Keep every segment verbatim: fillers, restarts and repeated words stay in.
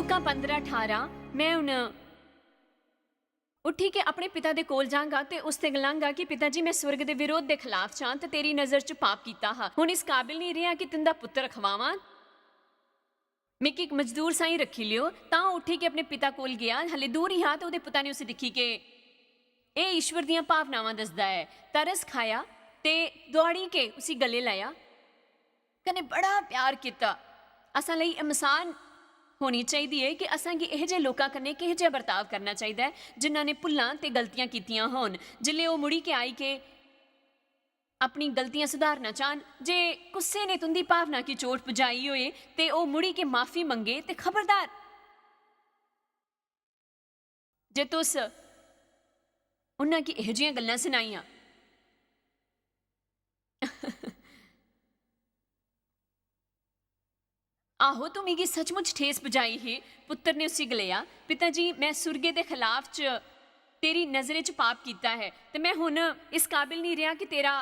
का पंदरां अठारां, मैं हुन उठी के अपने पिता दे कोल जांगा ते उसते गलांगा कि पिता जी, मैं स्वर्ग दे विरोध दे खलाफ च आं ते तेरी नजर च पाप कीता हा। हुन इस काबिल नहीं रेहा कि तुंदा पुत्र खवावां। मिगी इक मजदूर साईं रखी लियो। तां उठी के अपने पिता कोल गया। हले दूर ही हा ते ओदे पिता ने उसी दिखी के एह ईश्वर दियां भावनावां दसदा ऐ। तरस खाया ते दौड़ी के उसी गले लैया। कन्नै बड़ा प्यार कीता। असां लेई एह मिसाल होनी चाहिदी ऐ कि असां गी एह जे लोकां कन्नै किह जेहा बर्ताव करना चाहिदा ऐ, जिन्हां ने भुल्लां ते गलतियां कीतियां होन। जिसलै ओह मुड़ी के आई के अपनी गलतियां सुधारना चाहन, जे कुसै ने तुंदी भावना गी चोट पुजाई होए ते ओह मुड़ी के माफी मंगे, ते खबरदार जे तुस उन्हां गी एह जियां गल्लां सनाइयां। आहो, तू मिगी सचमुच ठेस पुजाई ही। पुत्तर ने उसी गलाया, पिता जी, मैं सुरगे दे खलाफ च तेरी नजरें च पाप कीता है, ते मैं हुन इस काबिल नहीं रेहा कि तेरा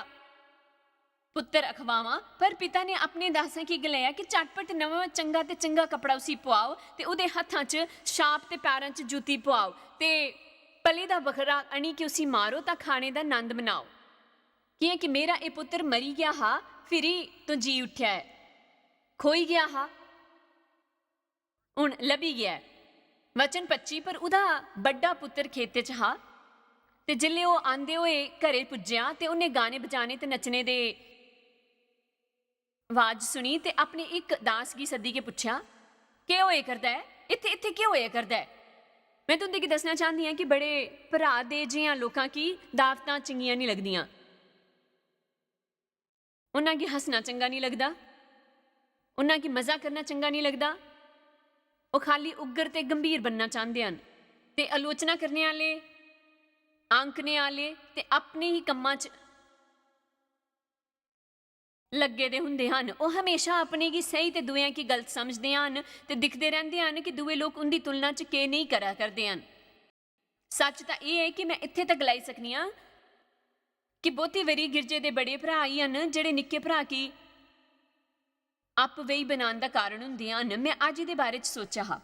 पुत्तर अखवावां। पर पिता ने अपने दासां गी गलाया कि झटपट नमां चंगा ते चंगा कपड़ा उसी पुआओ ते ओदे हत्थां च छाप ते पैरां च जूती पुआओ ते पले दा बखरा आनी के उसी मारो तां खाने दा नंद मनाओ। कियां कि मेरा एह पुत्तर मरी गया हा, फिरी तो जी उठ्या ऐ, खोई गया हा, हुन लभी गया ऐ। वचन पच्ची, पर उदा बड्डा पुत्तर खेते च हा, ते जिसलै ओह आंदे होए घरे पुज्जेया, ते उन्ने गाने बजाने ते नचने दे आवाज सुनी, ते अपने इक दास गी सद्दी के पुच्छेया, "केह होए करदा ऐ? इत्थे, इत्थे केह होए करदा ऐ?" मैं तुंदे गी दसना चाहंदी आं कि बड़े भरा दे जियां लोकां गी दावतां चंगियां नेई लगदियां। उन्हां गी हस्सना चंगा नेई लगदा, उन्हां गी मजा करना चंगा नेई लगदा। ओह खाली उग्र ते गंभीर बनना चाहंदे हन, ते आलोचना करने आले, आंकने आले ते अपने ही कम्मां च लग्गे दे हुंदे हन। ओह म्हेशां अपने गी सही ते दूएं गी गलत समझदे हन ते दिखदे रैहंदे हन कि दूए लोक उंदी तुलना च केह नेई करा करदे हन। सच्च तां एह ऐ कि मैं इत्थे तक गलाई सकनी आं कि बहुती बारी गिरजे दे बड़े भ्रा ही हन जेहड़े निक्के भ्रा गी अपव्ययी बनान दा कारण हुंदे हन। मैं अज्ज एहदे बारे च सोचा हा।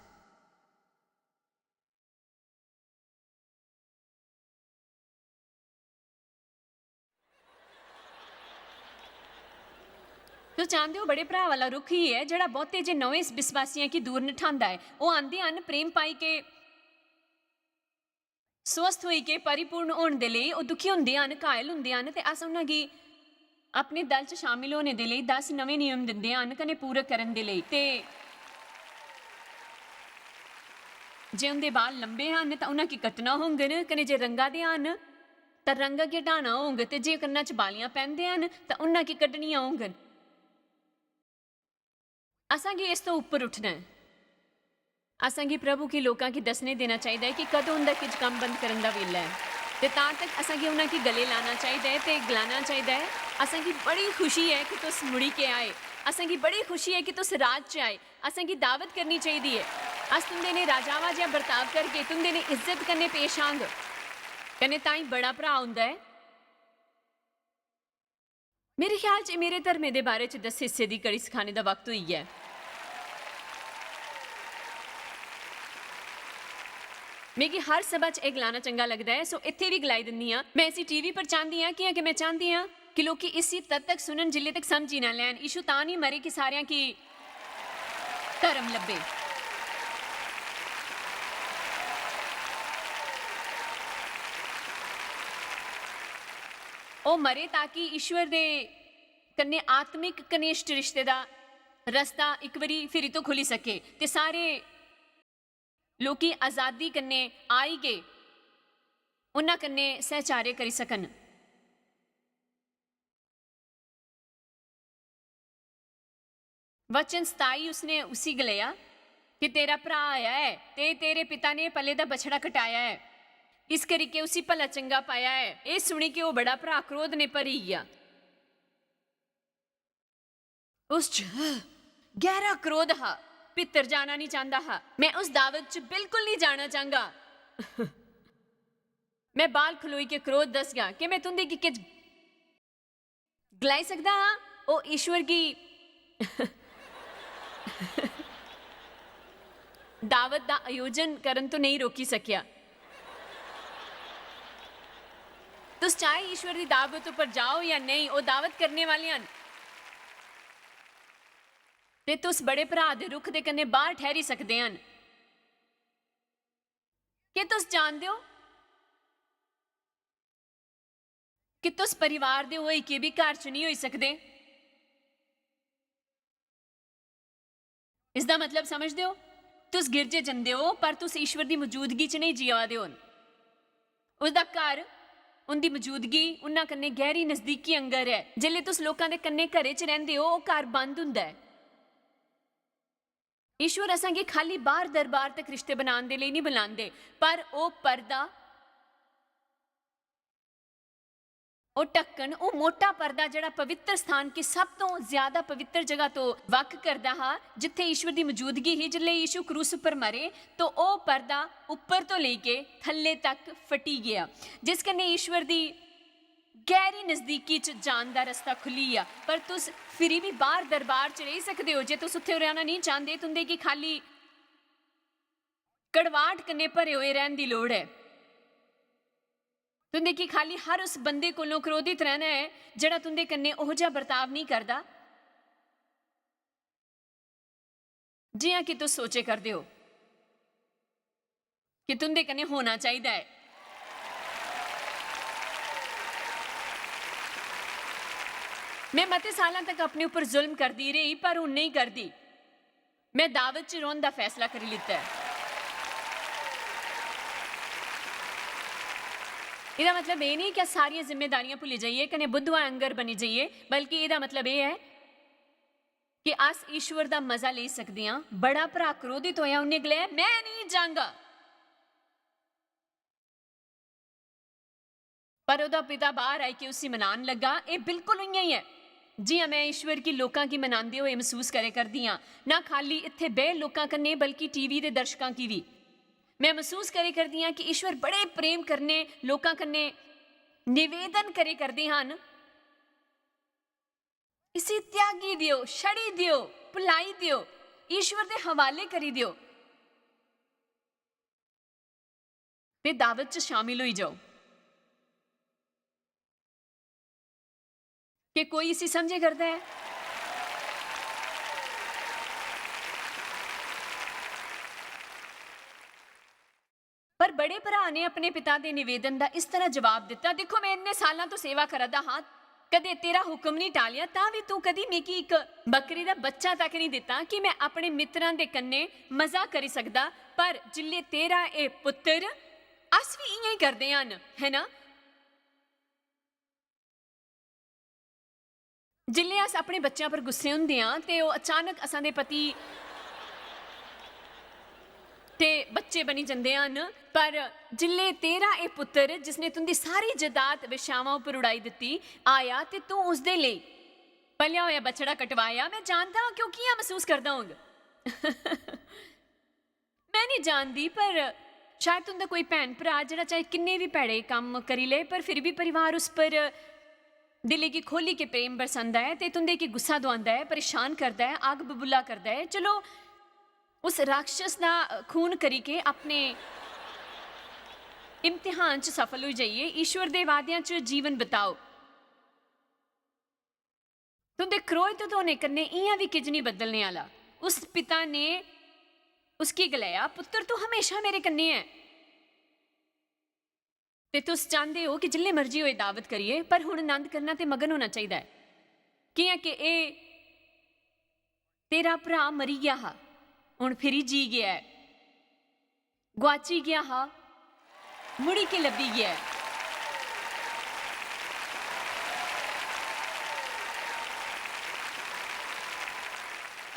तुस जानदे ओ, बड़े भ्रा वाला रुख ही ऐ जेहड़ा बहुते जे नमें विश्वासियां गी दूर नठांदा ऐ। ओह आंदे हन प्रेम पाई के, स्वस्थ होई के, परिपूर्ण होने दे लेई। ओह दुखी हुंदे हन, घायल हुंदे हन, ते अस उन्हां गी अपने दल च शामिल होने दे लेई दस नमें नियम दिंदे हन कन्नै पूरा करन दे लेई। ते जे उंदे बाल लंबे हन तां उन्हां गी कट्टना होंगन, कन्नै जे रंगा दे हन तां रंग गी हटाना होंग, ते जे कन्नां च बालियां पैंदे हन तां उन्हां गी कड्ढनियां होंगन। असां गी इस तों उप्पर उठना ऐ। असां गी प्रभु गी लोकां गी दसने देना चाहिदा ऐ कि कदों उंदा किश कम्म बंद करन दा वेला ऐ। ते तां तक असां गी उन्हां गी गले लाना चाहिदा ऐ ते गलाना चाहिदा ऐ, "असां गी बड़ी खुशी ऐ कि तुस मुड़ी के आए। असां गी बड़ी खुशी ऐ कि तुस राज च आए। असां गी दावत करनी चाहिदी ऐ। अस तुंदे ने राजावां जिहा बर्ताव करगे, तुंदे ने इज्जत कन्नै पेश आंग।" कन्नै तां ई बड़ा भ्रा हुंदा ऐ। मेरे ख्याल च मेरे धर्मे दे बारे च दस हिस्से दी कड़ी सखाने दा वक्त होई गेआ ऐ। मिगी हर सभा च एह् गलाना चंगा लगदा ऐ, सो इत्थै बी गलाई दिन्नी आं। मैं इसी टीवी पर चांह्दी आं, कि'यां के मैं चांह्दी आं कि लोकी इसी तद तक सुनन जिल्ले तक समझी ना लैन। यीशु तां निं मरे कि सारेआं गी धर्म लब्भे। ओह् मरे ताकि ईश्वर दे कन्नै आत्मिक घनिष्ठ रिश्ते दा रस्ता इक बारी फिरी तो खु'ल्ली सके ते सारे लोकी अजादी कन्नै आई गे उन्हां कन्नै सैहचार्य करी सकन। वचन सताई, उसने उसी गलाया कि तेरा भ्रा आया ऐ ते तेरे पिता ने पले दा बछड़ा कटाया ऐ, इस करी के उसी भला चंगा पाया ऐ। एह सुनी के ओह बड़ा भ्रा क्रोध ने भरी गया। उस च गहरा क्रोध हा, भित्तर जाना नहीं चाहंदा हा। मैं उस दावत च बिल्कुल नहीं जाना चाहंगा। मैं बाहर खलोई के क्रोध दसगा कि मैं तुंदे गी किश गलाई सकदा हां, ओह ईश्वर गी दावत दा आयोजन करन तो नेईं रोकी सकेआ। तुस चाहे ईश्वर दी दावत उप्पर जाओ जां नेईं, ओह् दावत करने वाले हन। ते तुस बड़े भ्राऽ दे रुख दे कन्नै बाह्र ठैह्री सकदे हन। केह् तुस जानदे ओ कि तुस परिवार दे होई के बी घर च नेईं होई सकदे? इसदा मतलब समझदे ओ? तुस गिरजे जंदे ओ, पर तुस ईश्वर दी मजूदगी च नेईं जीआ दे ओ। उसदा घर, उं'दी मजूदगी, उन्ना कन्नै गैह्री नजदीकी आंगर ऐ। जेल्लै तुस लोकां दे कन्नै घरै च रैंह्दे ओ, ओह् घर बंद होंदा ऐ। ईश्वर असांगी खाल्ली बाह्र दरबार तक रिश्ते बनाने दे लेई नेईं बुलांदे, पर ओह् पर्दा, ओह् ढक्कन, ओह् मोटा पर्दा जेह्ड़ा पवित्र स्थान गी सब तों ज्यादा पवित्र जगह तो वक्ख करदा हा, जित्थै ईश्वर दी मजूदगी ही। जिसलै यीशु क्रूस उप्पर मरे, तो ओह् पर्दा उप्पर तो लेइयै थल्ले तक फटी गेआ, जिस कन्नै ईश्वर दी गैह्री नजदीकी च जान दा रस्ता खु'ल्ली गेआ। पर तुस फिरी बी बाह्र दरबार च रेही सकदे ओ। जे तुस उत्थै रौह्ना नेईं चांह्दे, तुं'दे गी खाल्ली कड़वाहट कन्नै भरे होए रैह्न दी लोड़ ऐ। तुं'दे गी खाल्ली हर उस बंदे कोलों क्रोधित रैह्ना ऐ जेह्ड़ा तुं'दे कन्नै ओहो जेहा बर्ताव नेईं करदा जि'यां कि तुस सोचे करदे ओ कि तुं'दे कन्नै होना चाहिदा ऐ। में मते सालां तक अपने उप्पर जुल्म करदी रेही, पर हून नेईं करदी। में दावत च रौह्न दा फैसला करी लैता ऐ। एह्दा मतलब एह् नेईं कि अस सारियां जिम्मेदारियां भुल्ली जाइए कन्नै बुद्धवां आंगर बनी जाइए, बल्कि एह्दा मतलब एह् ऐ कि अस ईश्वर दा मजा लेई सकदे आं। बड़ा भ्राऽ क्रोधित होएआ, उन्नै गलाया, "में नेईं जांगा।" पर ओह्दा पिता बाह्र आई के उसी मनान लगा। एह् बिल्कुल उ'यां ही ऐ जि'यां में ईश्वर गी लोकां गी मनांदे होए मसूस करै करदी आं, ना खाल्ली इत्थै बेह् लोकां कन्नै, बल्कि टीवी दे दर्शकां गी बी। में मसूस करै करदी आं कि ईश्वर बड़े प्रेम कन्नै लोकां कन्नै निवेदन करै करदे हन, "इसी त्यागी देओ, छड़ी देओ, भुलाई देओ, ईश्वर दे हवाले करी देओ ते दावत च शामिल होई जाओ।" केह् कोई इसी समझे करदा ऐ? पर बड़े भ्राऽ ने अपने पिता दे निवेदन दा इस तरह जवाब दित्ता, "दिक्खो, में इन्ने सालां तो सेवा करा दा हा, कदें तेरा हुक्म निं टालेआ, तां बी तूं कदी मिगी इक बकरी दा बच्चा तक निं दित्ता कि में अपने मित्तरां दे कन्नै मजा करी सकदा, पर जिल्लै तेरा एह् पुत्तर," अस बी इ'यां ही करदे हन, है ना? जिल्लै अस अपने बच्चें पर गुस्से होंदे आं ते ओह् अचानक असां दे पति ते बच्चे बनी जंदे हन, पर जिल्लै तेरा एह् पुत्तर, जिसने तुं'दी सारी जैदाद वेश्यावां उप्पर उड़ाई दित्ती, आया ते तूं उसदे लेई पलेआ होया बछड़ा कटवाया, में जानदा आं कि ओह् कि'यां मसूस करदा होग। में निं जानदी, पर शायद तुं'दा कोई भैन भ्राऽ, जेह्ड़ा चाहे किन्ने बी भैड़े कम्म करी लै, पर फिर बी परिवार उस पर दिलै गी खोह्ल्ली के प्रेम बरसांदा ऐ ते तुं'दे गी गुस्सा दोआंदा ऐ, परेशान करदा ऐ, अग्ग बबूला करदा ऐ। चलो, उस राक्षस दा खून करी के अपने इम्तिहान च सफल होई जाइए, ईश्वर दे वादेआं च जीवन बताओ। तुं'दे क्रोध होने कन्नै इ'यां बी किश निं बदलने आह्ला। उस पिता ने उसगी गलाया, "पुत्तर, तू हमेशा मेरे कन्नै ऐ ते तुस चांह्दे ओ कि जिल्लै मर्जी होए दावत करिए, पर हुन नंद करना ते मगन होना चाहिदा ऐ, कि'यां कि एह् तेरा भ्राऽ मरी गेआ हा, हुन फिरी जी गेआ ऐ।" गुआची गेआ हा, मुड़ी के लब्भी गेआ ऐ।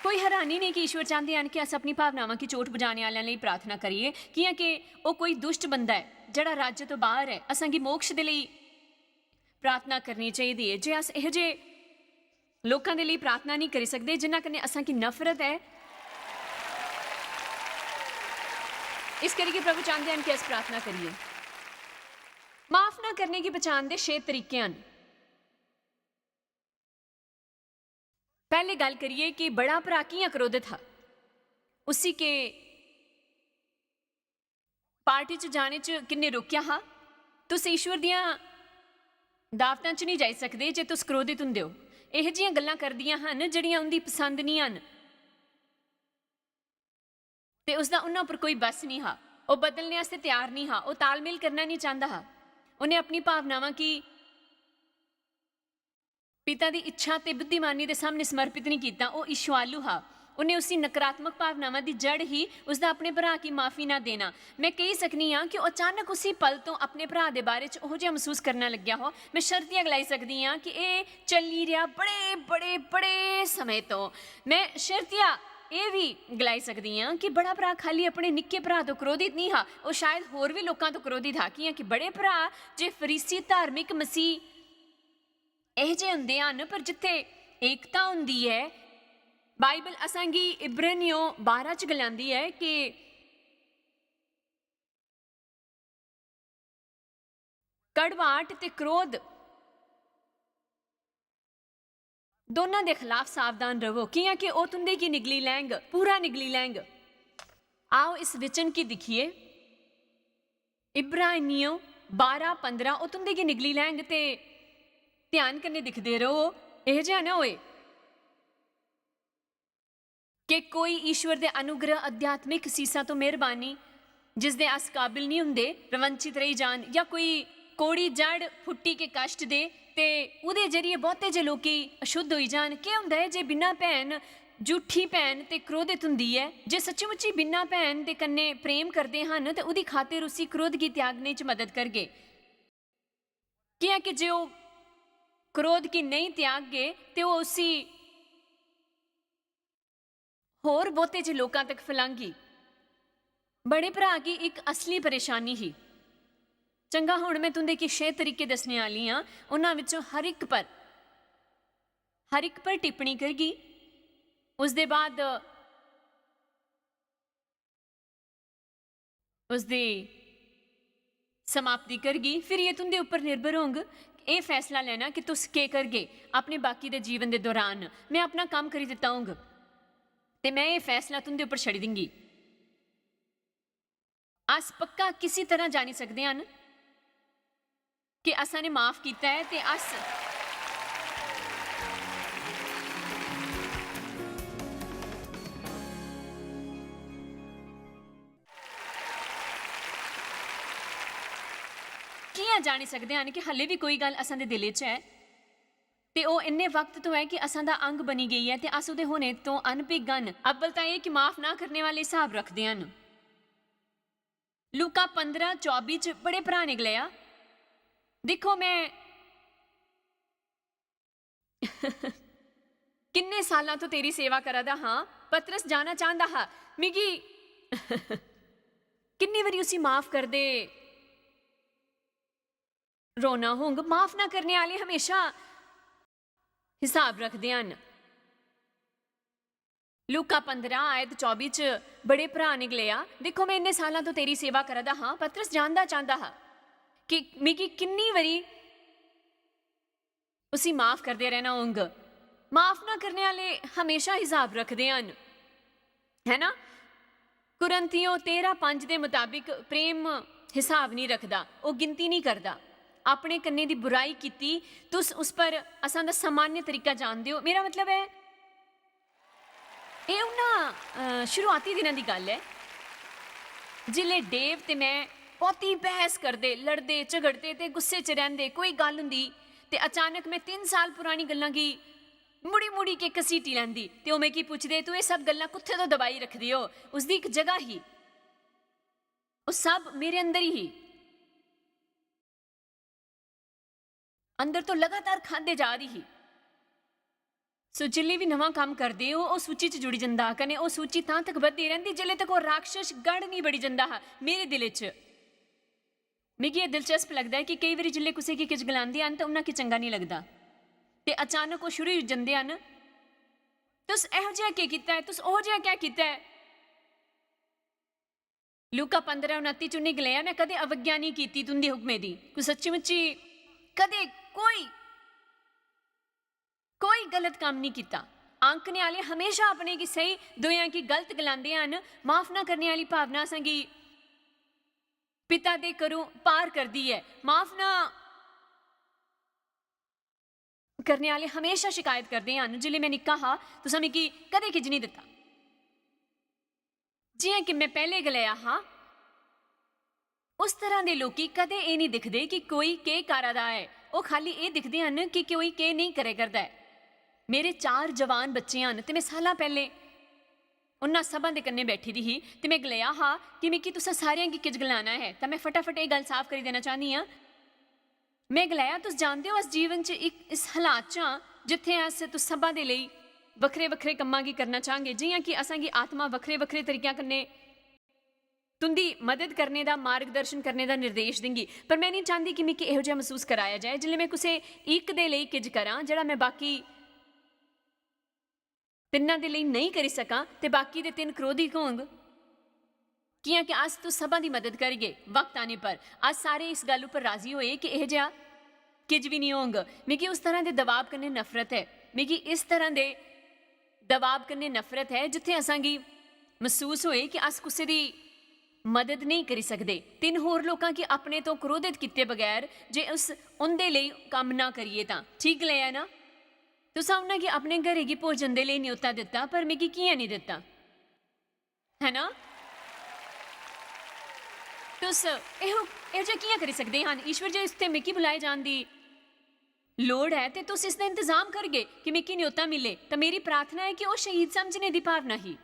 कोई हैरानी नेईं कि ईश्वर चांह्दे हन कि अस अपनी भावनावां गी चोट पुजाने आह्लें लेई प्रार्थना करिए, कि'यां कि ओह् कोई दुष्ट बंदा ऐ जेह्ड़ा राज्य तो बाह्र ऐ। असांगी मोक्ष दे लेई प्रार्थना करनी चाहिदी ऐ। जे अस एहो जे लोकां दे लेई प्रार्थना नेईं करी सकदे जिन्ना कन्नै असांगी नफरत ऐ, इस करियै प्रभु चांह्दे हन कि अस प्रार्थना करिए। माफ ना करने गी बचान दे छे तरीके हन। पैह्ले गल्ल करिए कि बड़ा भ्राऽ कि'यां क्रोधत हा, उसी केह् पार्टी च जाने च किन्ने रोकेआ हा? तुस ईश्वर दियां दावतां च नेईं जाई सकदे जे तुस क्रोधित हुंदे ओ। एह जियां गल्लां करदियां हन जेह्ड़ियां उंदी पसंद नेईं हन। ते उसदा उन्हां पर कोई बस नेईं हा। ओह बदलने आस्तै त्यार नेईं हा। ओह तालमेल करना नेईं चांहदा हा। उन्हें अपनी भावनावां गी पिता दी इच्छा ते बुद्धिमानी दे सामने समर्पित नेईं कीता। ओह ईश्वालु हा। उन्हें उसी नकारात्मक भावनावां दी जड़ ही, उसदा अपने भरा गी माफी ना देना। मैं कही सकनी आं कि ओह अचानक उसी पल तो अपने भरा दे बारे च ओह जिहा महसूस करना लग्या हो। मैं शर्तिया गलाई सकदी आं कि एह चली रिहा बड़े, बड़े, बड़े समें तो। मैं शर्तिया एह भी गलाई सकदी आं कि बड़ा भरा खाली अपने निक्के भरा तो क्रोधित नेईं हा, ओह शायद होर भी लोकां तो क्रोधित हा, कियां कि बड़े भरा जे फरीसी धार्मिक मसीह एह जे हुंदे हन, पर जित्थे एकता हुंदी ऐ, बाइबल असांगी इब्रानियों बारां च गलांदी ऐ कि कड़वाहट ते क्रोध दोनां दे खलाफ सावधान रवो, कियां कि ओह तुंदे गी निगली लैंग, पूरा निगली लैंग। आओ, इस वचन गी दिक्खिए, इब्रानियों बारां पंदरां, ओह तुंदे गी निगली लैंग ते ध्यान कन्नै दिखदे रवो, एह जिहा ना होए कि कोई ईश्वर दे अनुग्रह, आध्यात्मिक सीसा तो मेहरबानी, जिसदे अस काबिल नेईं हुंदे, प्रवंचित रेही जान, या कोई कोड़ी जड़ फुट्टी के कष्ट दे ते ओहदे जरिए बहुते जे लोकी अशुद्ध होई जान। केह हुंदा ऐ जे बिना भैन, झूठी भैन ते क्रोधित हुंदी ऐ, जे सच्चेमुच्ची बिना भैन दे कन्नै प्रेम करदे हन ते ओहदी खातिर उसी क्रोध गी त्यागने च मदद करगे? कियां कि जे ओह क्रोध गी नेईं त्यागगे ते ओह उसी होर बहुते जे लोकां तक फलांगी। बड़े भरा गी इक असली परेशानी ही। चंगा, हुन मैं तुंदे गी छे तरीके दस्सने आह्ली आं, उन्हां विचों हर इक पर, हर इक पर टिप्पणी करगी। उसदे बाद उसदी समाप्ति करगी, फिर एह् तुं'दे उप्पर निर्भर होंग, एह् फैसला लैना कि तुस केह् करगे अपने बाकी दे जीवन दे दौरान। में अपना कम्म करी दित्ता होंग ते में एह् फैसला तुं'दे उप्पर छड़ी दिंगी। अस पक्का किसी तरह जानी सकदे हन कि असां ने माफ कीता ऐ ते अस कि'यां जानी सकदे हन कि हल्ले बी कोई गल्ल असां दे दिले च ऐ ते ओह् इन्ने वक्त तो ऐ कि असां दा अंग बनी गेई ऐ ते अस ओह्दे होने तो अनभिज्ञ हन। अव्वल तां एह् कि माफ ना करने वाले हिसाब रखदे हन। लूका पंदरां चौबी च बड़े भ्राऽ ने गलाया, "दिक्खो, में किन्ने सालां तो तेरी सेवा करा दा हां।" पतरस जाना चांह्दा हा, "मिगी किन्नी बारी उसी माफ करदे रोना होंग।" माफ ना करने आह्ले हमेशा हिसाब रखदे हन। लूका पंदरां आयत चौबी च बड़े भ्राऽ ने गलाया, "दिक्खो, में इन्ने सालां तो तेरी सेवा करा दा हां।" पतरस जानदा चांह्दा हा कि मिगी किन्नी बारी उसी माफ करदे रहना होंग। माफ ना करने आह्ले हमेशा हिसाब रखदे हन, है ना? कुरंथियों तेरां पंज दे मताबिक प्रेम हिसाब नहीं रखदा, ओह् गिनती नहीं करदा। अपने कन्ने दी बुराई कीती, तुस उस पर असां दा सामान्य तरीका जानदे हो। मेरा मतलब ऐ, एह् उन्ना, अ, शुरुआती दिनां दी गल्ल ऐ, जिसलै डेव ते में बहुती बहस करदे, लड़दे, झगड़दे ते गुस्से च रैंह्दे। कोई गल्ल होंदी ते अचानक में तिन्न साल पुरानी गल्लां गी मुड़ी-मुड़ी के घसीटी लैंदी ते ओह् मिगी पुछदे, "तूं एह् सब गल्लां कुत्थै तो दबाई रखदी ओ?" उसदी इक जगह ही, ओह् सब मेरे अंदर ही ही। अंदर तो लगातार खादे जा दी ही। सो जिल्ले बी नमां कम्म करदे ओ, ओह् सूची च जुड़ी जंदा हा, कन्नै ओह् सूची तां तक बधदी रैंह्दी जिल्ले तक ओह् राक्षस गढ़ निं बड़ी जंदा हा मेरे दिलै च। मिगी एह् दिलचस्प लगदा ऐ कि केई बारी जिल्ले कुसै गी किश गलांदे हन तां उन्ना गी चंगा निं लगदा ते अचानक ओह् शुरू होई जंदे हन, "तुस एहो जेहा केह् कीता ऐ? तुस ओहो जेहा क्या कीता ऐ?" लूका पंदरां उनत्ती च उ'नें गलाया, "में कदें अवज्ञा नेईं कीती तुं'दी हुक्में दी।" कोई सच्ची मुच्ची कदें कोई, कोई गलत कम्म नेईं कीता। आंकने आह्ले हमेशा अपने गी स्हेई, दूएआं गी गलत गलांदे हन। माफ ना करने आह्ली भावना असेंगी पिता दे घरों पार करदी ऐ। माफ ना करने आह्ले हमेशा शिकायत करदे हन, "जिसलै में निक्का हा, तुसें मिगी कदें किज नेईं दित्ता।" जि'यां कि में पैह्लें गलाया हा, उस तरह दे लोकी कदें एह् नेईं दिखदे कि कोई केह् करा दा ऐ, ओह् खाल्ली एह् दिखदे हन कि कोई केह् नेईं करै करदा ऐ। मेरे चार जवान बच्चे हन ते में साल्लां पैह्लें उन्ना सभां दे कन्नै बैठी दी ही ते में गलाया हा कि मिगी तुसें सारेआं गी किश गलाना ऐ, तां में फटाफट एह् गल्ल साफ करी देना चाह्न्नी आं। में गलाया, "तुस जानदे ओ, अस जीवन च इक इस हालात च आं जित्थै अस तुस सभां दे लेई बक्खरे-बक्खरे कम्मां गी करना चाह्‌गे, जि'यां कि असेंगी आत्मा बक्खरे-बक्खरे तरीकें कन्नै तुं'दी मदद करने दा, मार्गदर्शन करने दा निर्देश दिंगी, पर में नेईं चांह्‌दी कि मिगी एहो जेहा मसूस कराया जाए। जिसलै में कुसै इक दे लेई किश करां जेह्ड़ा में बाकी तिन्नां दे लेई नेईं करी सकां, ते बाकी दे तिन्न क्रोधी होंग।" कि'यां कि अस तुस सभां दी मदद करगे, वक्त आने पर अस सारे इस गल्ल उप्पर राजी होए कि एहो जेहा किश बी नेईं होंग। मिगी उस तरह दे दबाव कन्नै नफरत ऐ। मिगी इस तरह दे दबाव कन्नै नफरत ऐ जित्थै असांगी मसूस होए कि अस कुसै दी मदद नेईं करी सकदे। तिन्न होर लोकां गी अपने तो क्रोधत कीते बगैर जे अस उं'दे लेई कम्म ना करिए तां। ठीक गलाया ना? तुसें उ'नें गी अपने घरै गी भोजन दे लेई न्योता दित्ता, पर मिगी कि'यां नेईं दित्ता? है ना? तुस एहो, एहो जेहा कि'यां करी सकदे हन? ईश्वर जे इस ते मिगी बुलाए जान दी लोड़ ऐ, ते तुस इसदा इंतजाम करगे कि मिगी न्योता मिले, तां मेरी प्रार्थना ऐ कि ओह् शहीद समझने दी भावना ही।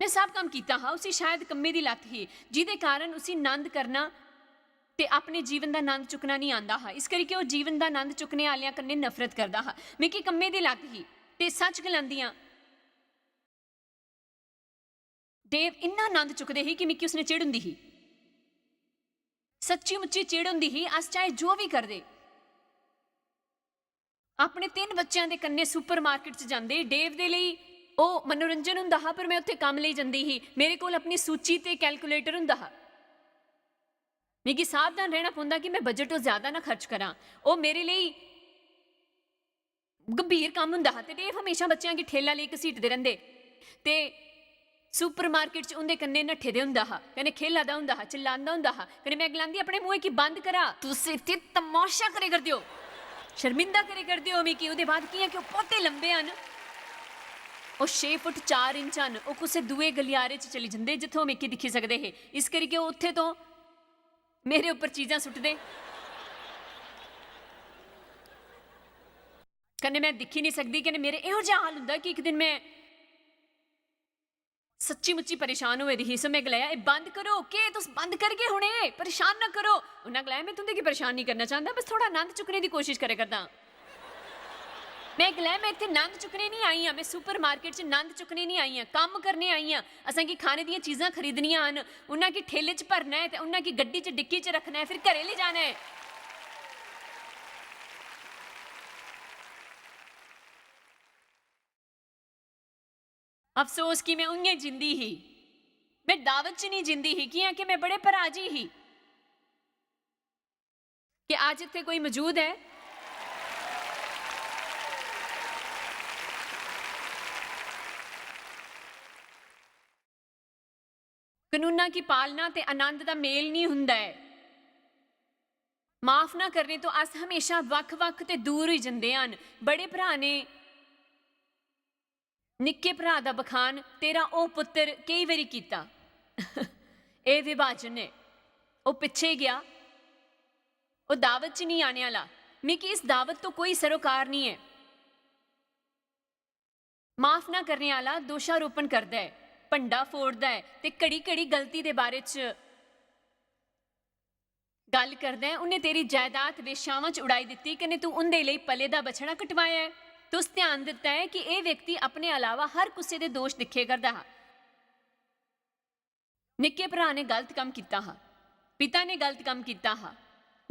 में सब कम्म कीता हा, उसी शायद कम्मै दी लत्त ही, जिदे कारण उसी नंद करना ते अपने जीवन दा नंद चुक्कना निं आंदा हा। इस करी कि ओह् जीवन दा नंद चुक्कने आह्लेआं कन्नै नफरत करदा हा। मिगी कम्मै दी लत्त ही, ते सच गलांदी आं, डेव इन्ना नंद चुकदे ही कि मिगी उसने चिढ़ होंदी ही, सच्ची मुच्ची चिढ़ होंदी ही। अस चाहे जो बी करदे, अपने तिन्न बच्चें दे कन्नै सुपरमार्केट च जंदे, डेव दे लेई ओह् मनोरंजन होंदा हा, पर में उत्थै कम्म लेई जंदी ही। मेरे कोल अपनी सूची ते कैलकुलेटर होंदा हा। मिगी सावधान रैह्ना पौंदा कि में बजट तो ज्यादा ना खर्च करां। ओह् मेरे लेई गंभीर कम्म होंदा हा ते डेव हमेशा बच्चें गी ठेला लेई घसीटदे रैंह्दे ते सुपरमार्केट च उं'दे कन्नै नट्ठे दे होंदा हा, कन्नै खेला दा होंदा हा, चिल्लांदा होंदा हा, कन्नै में गलांदी, "अपने मुंहै गी बंद करा, तुस इत्थै तमाशा करै करदे ओ, शर्मिंदा करै करदे ओ मिगी।" ओह्दे बाद कि'यां कि ओह् पौधे लंबे हन, ओह् छे फुट चार इंच हन, ओह् कुसै दुए गलियारे च चली जंदे जित्थै ओह् मिगी दिक्खी सकदे हे, इस करी कि ओह् उत्थै तो मेरे उप्पर चीजां सुट्टदे। कन्नै में दिक्खी निं सकदी, कन्नै मेरे एहो जेहा हाल होंदा कि इक दिन में सच्ची मुच्ची परेशान होई दी ही। सो में गलाया, "एह् बंद करो।" "केह् तुस बंद करगे हुने? परेशान ना करो।" उन्नै गलाया, "में तुं'दे गी परेशान निं करना चांह्दा, बस थोह्ड़ा नंद चुक्कने दी कोशश करै करदा आं।" में गलाया, "में इत्थै नंद चुक्कने निं आई आं, में सुपरमार्केट च नंद चुक्कने निं आई आं, कम्म करने आई आं। असेंगी खाने दियां चीजां खरीदनियां न, उन्ना गी ठेले च भरना ऐ ते उन्ना गी गड्डी च डिक्की च रक्खना ऐ, फिर घरै लेई जाना ऐ।" अफसोस कि में उ'यां जींदी ही, में दावत च निं जींदी ही, कि'यां कि में बड़े पराजी ही। क्या अज्ज इत्थै कोई मजूद ऐ? कानूना की पालना ते आनंद दा मेल निं हुंदा ऐ। माफ ना करने तो अस हमेशा बक्ख-बक्ख ते दूर होई जंदे हन। बड़े भ्राऽ ने निक्के भ्राऽ दा बखान तेरा ओह् पुत्तर केई बारी कीता। एह् विभाजन ऐ। ओह् पिच्छे गेआ। ओह् दावत च निं आने आह्ला। मिगी इस दावत तो कोई सरोकार निं ऐ। माफ ना करने आह्ला दोशारोपण करदा ऐ, भंडा फोड़दा ऐ ते घड़ी-घड़ी गलती दे बारे च गल्ल करदा ऐ। उ'न्नै तेरी जायदाद वेश्यावां च उड़ाई दित्ती, कन्नै तूं उं'दे लेई पले दा बछड़ा कटवाया ऐ। तुस ध्यान दित्ता ऐ कि एह् व्यक्ति अपने अलावा हर कुसै दे दोश दिक्खे करदा हा। निक्के भ्राऽ ने गलत कम्म कीता हा, पिता ने गलत कम्म कीता हा,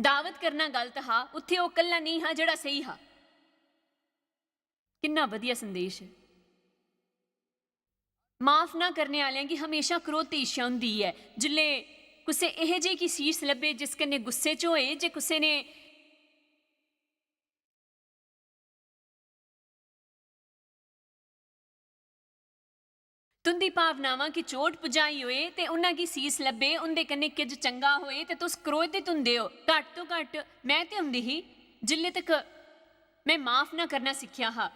दावत करना गलत हा, उत्थै ओह् कल्ला नेईं हा जेह्ड़ा स्हेई हा। किन्ना बधिया संदेश ऐ। माफ ना करने आह्लें गी हमेशा क्रोध ते ईर्ष्या होंदी ऐ। जिसलै कुसै एहे जेही गी शीश लब्भे जिस कन्नै गुस्से च होए, जे कुसै ने तुं'दी भावनावां गी चोट पुजाई होए ते उन्हां गी सीस लब्भे, उं'दे कन्नै किज चंगा होए ते तुस क्रोधत हुंदे ओ। घट्ट तो घट्ट में ते हुंदी ही, जिल्ले तक में माफ ना करना सिक्खेआ हा।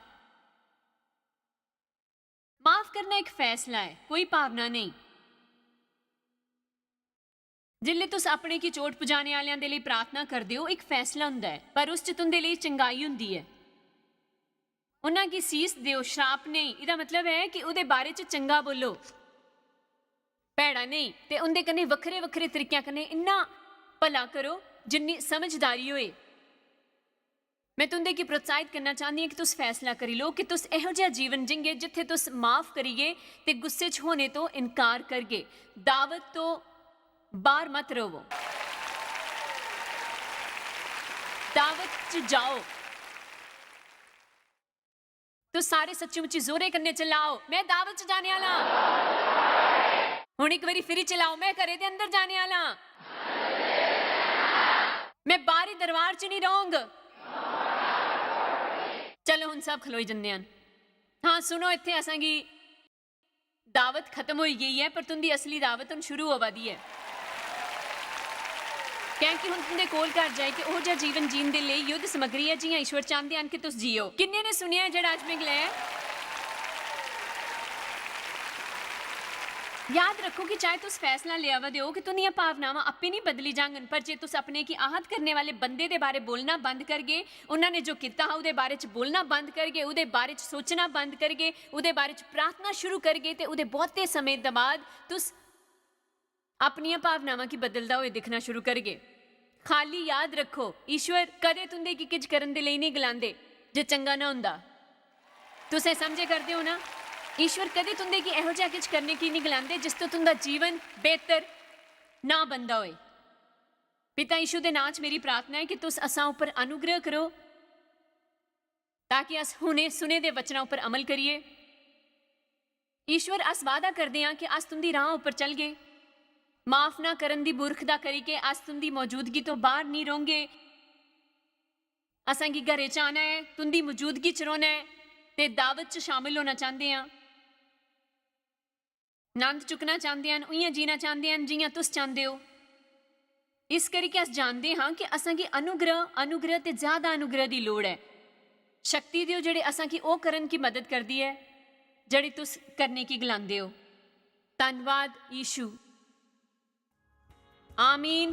माफ करना इक फैसला ऐ, कोई भावना नेईं। जिल्ले तुस अपने गी चोट पुजाने आह्लेआं दे लेई प्रार्थना करदे ओ, इक फैसला हुंदा ऐ, पर उस च तुं'दे लेई चंगाई हुंदी ऐ। उन्हां गी सीस देओ, श्राप नेईं। एह्दा मतलब ऐ कि ओह्दे बारे च चंगा बोलो, भैड़ा नेईं, ते उं'दे कन्नै वक्खरे-वक्खरे तरीकेआं कन्नै इन्ना भला करो जिन्नी समझदारी होए। में तुं'दे गी प्रोत्साहित करना चाह्न्नी आं कि तुस फैसला करी लो कि तुस एहो जेहा जीवन जींगे जित्थै तुस माफ करिये ते गुस्से च होने तो इनकार करगे। दावत तो बाहर मत रवो, दावत च जाओ। तुस सारे सच्ची मुच्ची जोरे कन्नै चिल्लाओ, "मैं दावत च जाने आह्ला आं।" हुन इक बारी फिरी चिल्लाओ, "मैं घरै दे अंदर जाने आह्ला आं। मैं बाहरी दरबार च निं रौह्ङ।" चलो, हुन सब खलोई जन्ने आं। हां, सुनो, इत्थै असेंगी दावत खत्म होई गेई ऐ, पर तुं'दी असली दावत हुन शुरू होआ दी ऐ। कैंह् कि हुन तुं'दे कोल घर जाइयै ओहो जेहा जीवन जीन दे लेई युद्ध समग्री ऐ, जि'यां ईश्वर चांह्दे हन कि तुस जियो। किन्ने ने सुनेआ ऐ जेह्ड़ा अज्ज में गलाया ऐ? याद रक्खो कि चाहे तुस फैसला लेआ दे ओ कि तुं'दियां भावनावां आपे निं बदली जाङन, पर जे तुस अपने गी आहत करने वाले बंदे दे बारे बोलना बंद करगे, उन्हां ने जो कीता हा, ओह्दे बारे च बोलना बंद करगे, ओह्दे बारे च सोचना बंद करगे, ओह्दे बारे च प्रार्थना शुरू करगे, ते ओह्दे बहुते समें दे बाद तुस अपनियां भावनावां गी बदलदा होए दिक्खना शुरू करगे। खाली याद रक्खो, ईश्वर कदें तुं'दे गी किश करन दे लेई नेईं गलांदे जे चंगा ना होंदा। तुस एह् समझे करदे ओ ना, ईश्वर कदें तुं'दे गी एहो जेहा किश करने गी नेईं गलांदे जिस तो तुं'दा जीवन बेहतर ना बनदा होए। पिता यीशु दे नां च मेरी प्रार्थना ऐ कि तुस असां उप्पर अनुग्रह करो, ताकि अस हुने सुने दे वचनां उप्पर अमल करिए। ईश्वर, अस वादा करदे आं कि अस तुं'दी राह उप्पर चलगे। माफ ना करन दी मूर्खता करियै अस तुं'दी मौजूदगी तो बाहर निं रौह्गे। असें गी घरै च आना ऐ, तुं'दी मौजूदगी च रौह्ना ऐ ते दावत च शामिल होना चांह्दे आं। नंद चुक्कना चांह्दे हन, उ'यां जीना चांह्दे हन जि'यां तुस चांह्दे ओ। इस करी कि अस जानदे हां कि असें गी अनुग्रह, अनुग्रह ते ज्यादा अनुग्रह दी लोड़ ऐ। शक्ति देओ जेह्ड़े असें गी ओह् करन की मदद करदी ऐ जेह्ड़ी तुस करने की गलांदे ओ। धन्नवाद यीशु। आमीन।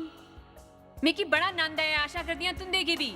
मिगी बड़ा आनंद आया, आशा करदी आं तुं'दे गी बी।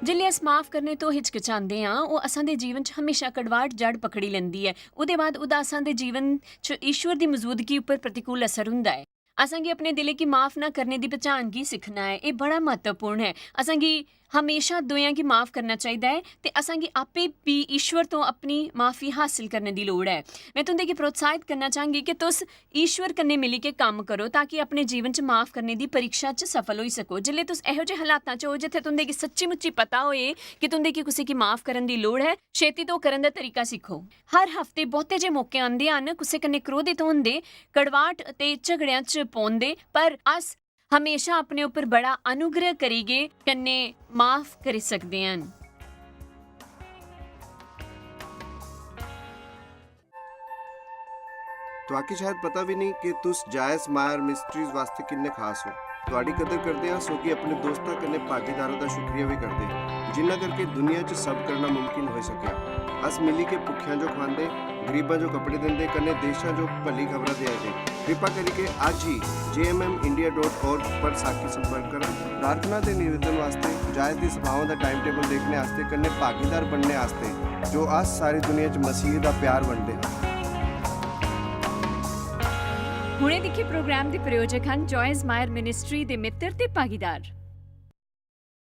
जिसलै अस माफ करने तो हिचकिचांदे आं, ओह् असां दे जीवन च हमेशा कड़वाट जड़ पकड़ी लैंदी ऐ। ओह्दे बाद ओह्दा असां दे जीवन च ईश्वर दी मौजूदगी उप्पर प्रतिकूल असर हुंदा ऐ। असें गी अपने दिलै गी माफ ना करने दी पन्छान गी सिक्खना ऐ। एह् बड़ा म्हत्तवपूर्ण ऐ। असें गी हमेशा दुएं गी माफ करना चाहिदा ऐ ते असें गी आपे बी ईश्वर तो अपनी माफी हासल करने दी लोड़ ऐ। में तुं'दे गी प्रोत्साहित करना चाह्ंगी कि तुस ईश्वर कन्नै मिलियै कम्म करो ताकि अपने जीवन च माफ करने दी परीक्षा च सफल होई सको। जिसलै तुस एहो जेह् हालातां च ओ जित्थै तुं'दे गी सच्ची मुच्ची पता होए कि तुं'दे गी कुसै गी माफ करन दी लोड़ ऐ, छेती तो करन दा तरीका सिक्खो। हर हफ्ते बहुते जे मौके आंदे हन कुसै कन्नै क्रोधित होंदे, कड़वाट ते झगड़ेआं च पौंदे, पर अस हमेशा अपने उप्पर बड़ा अनुग्रह करियै कन्नै माफ करी सकदे हन। तुआकी शायद पता भी नहीं कि तुस जायस मायर मिस्ट्रीज वास्ते किन्ने खास हो। तुआडी कदर करदे हां, सो कि अपने दोस्तां कन्नै भागीदारां दा शुक्रिया भी करदे हां, जिन्ना करके दुनिया च सब करना मुमकिन होई सकेआ। अस मिली के भुक्खेआं जो खुआंदे, गरीबां जो कपड़े दिंदे, कन्नै देशां जो भली खबरां देआ दे। कृपा करियै अज्ज ही J M M India dot org पर साकी संपर्क करा। प्रार्थना ते निवेदन वास्ते, जायस दी सभाओं दा टाइम टेबल देखने आस्ते, कन्नै भागीदार बनने आस्ते, जो अस सारी दुनिया च मसीह दा प्यार बंडदे हां। हुणे दिक्खे प्रोग्राम दे प्रायोजक हन जॉयस मायर मिनिस्ट्री दे मित्र ते भागीदार।